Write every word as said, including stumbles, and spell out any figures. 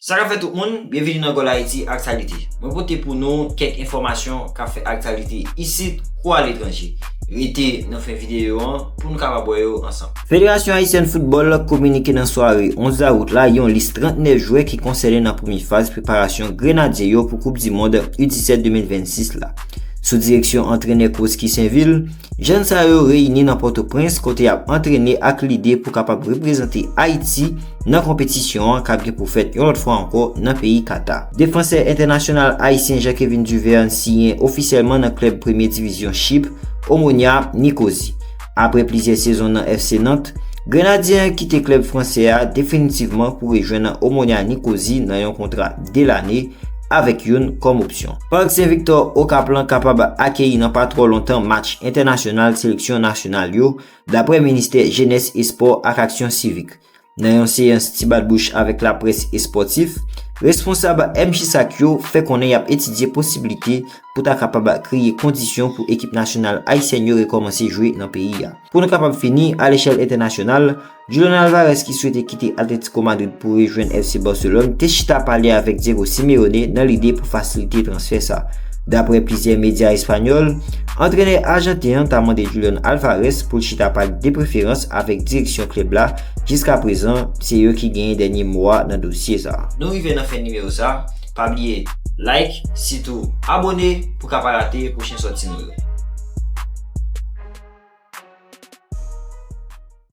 Sa k ap fèt tout moun, byenvini nan Gòl Ayiti Aktyalite. Mwen pote pou nou kèk enfòmasyon k ap fè aktyalite isit kou aletranje. Rete nan fen videyo an pou nou kapab wè yo ansanm. Federasyon Ayisyèn Foutbòl kominike nan sware onz dawout la yon lis trannèf jwè ki konsène nan premye faz preparasyon Grenadye yo pou Koup di Mond U disèt de mil vennsis la. Sou direksyon antrenè Kosky Sainvil, jèn sa yo reyini nan Pòtoprens kote y ap antrene ak lide pou kapab reprezante Ayiti nan konpetisyon an k ap gen pou fèt yon lòt fwa ankò nan peyi Kata. Defansè entènasyonal ayisyen Jean-Kevin Duverne siyen ofisyèlman nan klèb premye divizyon Chip, Omonia Nicosie. Apre plizyè sezon nan F C Nantes, Grenadyen an kite klèb fransè a definitivman pou rejwenn Omonia Nicosie nan yon kontra de lane avèk youn kòm opsyon. Park Saint Victor Okap lan kapab akeyi nan pa twò lontan match entènasyonal seleksyon nasyonal yo, daprè ministè Jenès, Espò ak Aksyon Sivik. Nan yon seyans ti bat bouch avèk laprès espòtif, responsab M J S A C yo fè konnen y ap etidye posiblite pou ta kapab kreye kondisyon pou ekip nasyonal ayisyèn yo rekòmanse jwe nan peyi a. Pou nou kapab fini, alechèl entènasyonal, Julian Alvarez, ki swete kite Atletico Madrid pou rejwenn F C Barcelone, te chita pale avèk Diego Simeone nan lide pou fasilite transfè sa. Daprè plizyè medya espanyòl, antrenè ajanten an ta mande Julian Alvarez pou l chita pale de preferans avèk direksyon klèb la. Jiskaprezan, se yo ki genyen dènye mo a nan dosye sa a. Nou rive nan fen nimewo sa. Pa bliye like, sitou abone pou ka pa rate pwochen sòti nou yo.